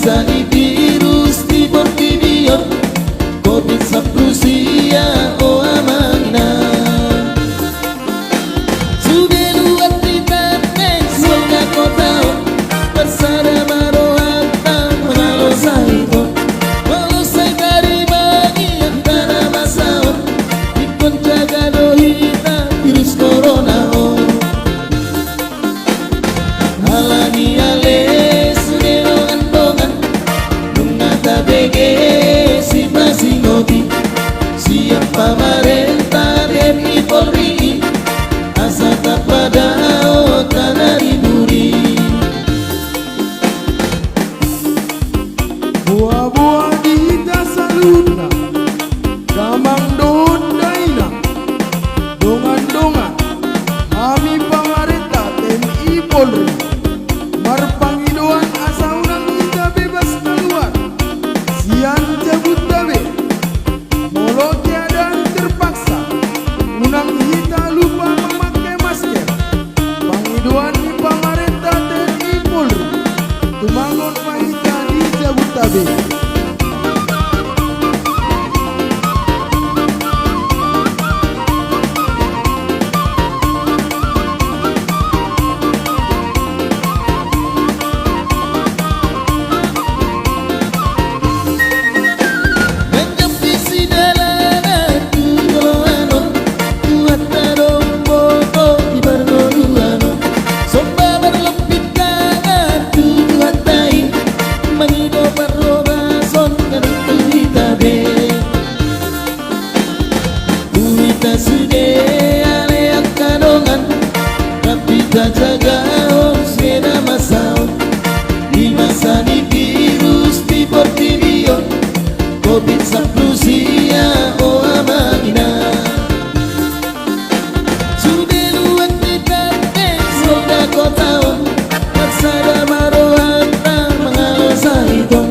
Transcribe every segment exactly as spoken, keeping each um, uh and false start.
Tadi virus di portibi on, covid sampulu sia, o amang inang. Sude luat di tane, songon kota on, marsada ma rohanta, molo sai on. Molo sai taribangi angka na masa on, ingkon jaga do hita virus corona on. Alani ale sude dongan-dongan, nunga tabege sipasingot i sian pamarenta, T N I, Polri i, asa tapadaothon na di buri. Boa-boa di hita saluhutna, damang dohot dainang, dongan-dongan, hami pamarenta, T N I, Polri, marpangidoan asa unang hita bebas kaluar sian jabuta be. Molo keadaan terpaksa, unang hita lupa mamake masker. Pangidoan ni pamarenta, T N I, Polri, tumangon ma hita di jabuta be. Manjampi sidalanan tu joloan on, Tuhanta do umboto di parngoluan on. Somba marlompit tangan tu Tuhanta i, mangido parhobason nang tu hita be. Tu hita sude ale angka dongan, rap hita jagahon sude na masa on. Di masa ni virus di portibi on, covid sampulu sia, o amang inang. Sude luat di tane, songon kota on, marsada ma rohanta, mangalo sahit on.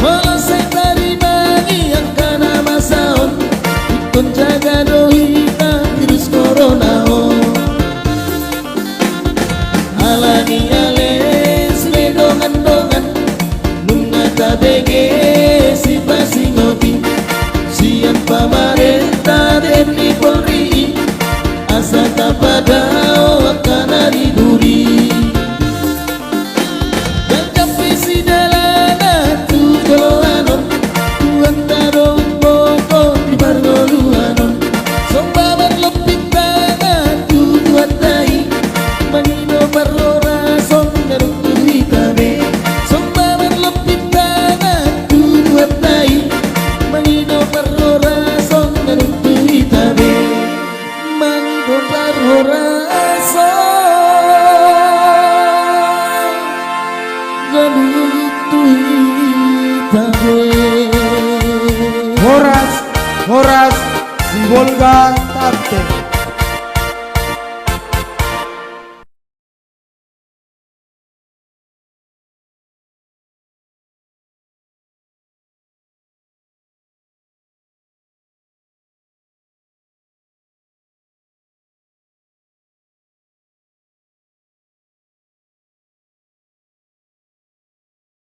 Molo sai taribangi angka na masa on, ingkon jaga do hita virus corona on. Alani ale sude dongan-dongan, nunga tabege